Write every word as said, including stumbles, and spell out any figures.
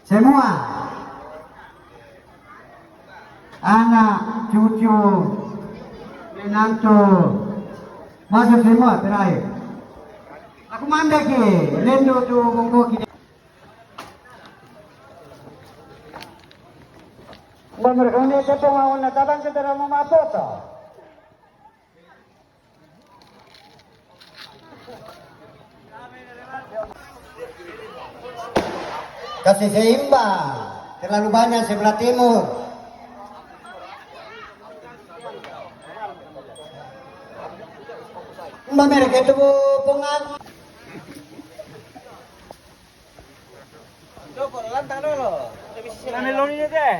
Semua. Anak, cucu, menantu. Masuk semua terakhir. Aku mandaki, lendo tu bungkuki. Ba mereka ni siapa mau na tabang kita mau mapoto. Kasih seimbang, terlalu banyak sebelah timur. Mbak mereka itu pengaku. Coba lantang dulu. Kita bisa sini. Mana lo ini deh?